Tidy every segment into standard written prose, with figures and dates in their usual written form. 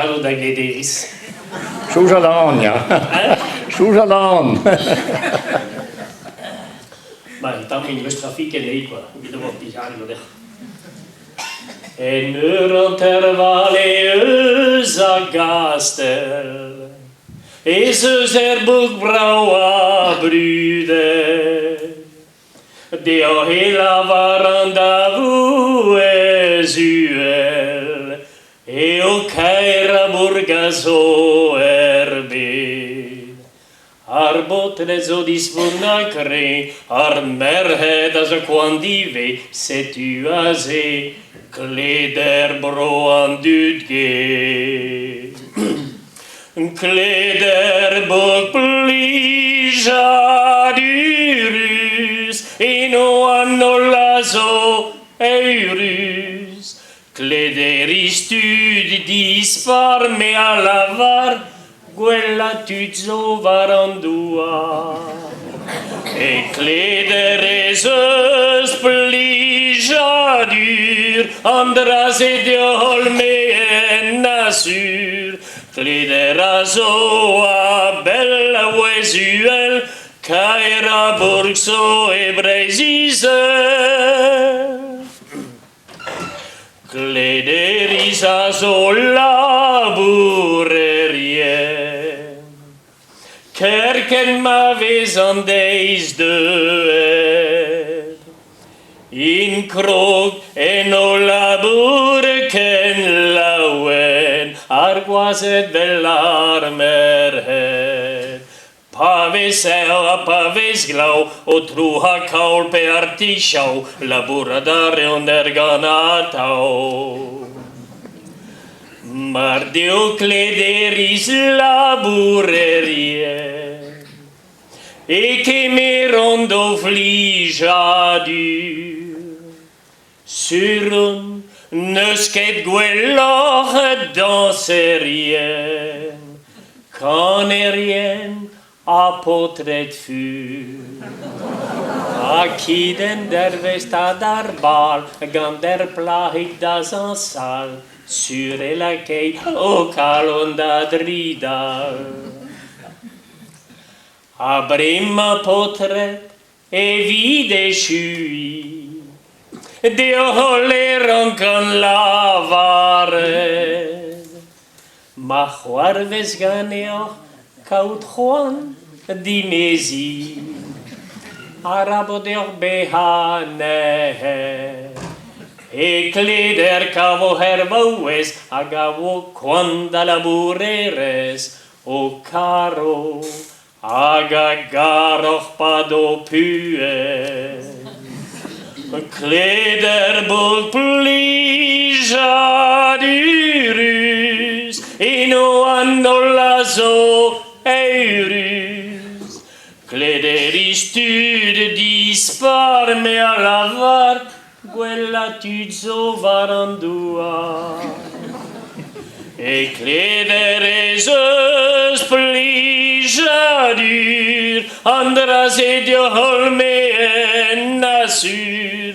Alo da Glederiz. Soñjal a ran, ya. Soñjal a ran. Ba, un tamm eus trafiket eo quoi, evit ober plijadur deoc'h. En ur hanter-vale eus a Gastell ez eus er bourk brav ha brudet. Deoc'h e lavaran da vouezh uhel eo kaerañ bourk a zo er bed. Ar baotred zo dispont ha kreñv, ar merc'hed a zo koant ivez, setu aze kleder bro an dud gae. Kleder bourk plijadurus, eno an holl a zo eürus. Klederiz tud dispar, me a lavar, gwellañ tud zo war an douar. E Kleder ez eus plijadur, an dra-se deoc'h-holl me en asur. Kleder a zo a-bell a wezh uhel, kaerañ bourk zo e Breizh-Izel. Klederiz a zo labourerien, kerkent ma vez an deiz deuet. Int krog en o labour ken laouen, ar gwazed 'vel ar merc'hed. Pa vez sec'h ha pa vez glav, o trouc'hañ kaol pe artichav, labourat a reont er gan atav. Mar deo Klederiz labourerien, e kemeront o flijadur. Sur on n'eus ket gwelloc'h dañserien, kanerien ha paotred fur. Ha kit endervezh 'ta d'ar bal gant ur plac'hig da zañsal, sur e lakay ho kalon da dridal. Ha bremañ paotred evit echuiñ deoc'h-holl e rankan lavaret ma c'hoarvez ganeoc'h kaout c'hoant dimeziñ arabat deoc'h bezañ nec'het e Kleder kavo er vaouez hag a vo koant da labourerez ho karo Hag a garoc'h 'pad ho puhez. Kleder bourk plijadurus, eno an holl a zo eürus. Klederiz tud dispar, me a lavar, Gwellañ tud zo war an douar. E klever ez eus plijadur, an dra-se deoc'h-holl me en asur.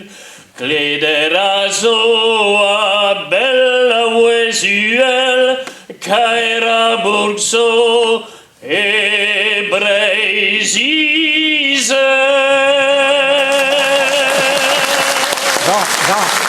Kleder a zo a-bell a vouezh uhel, kaerañ bourk zo E Breizh-Izel. Jean, Jean.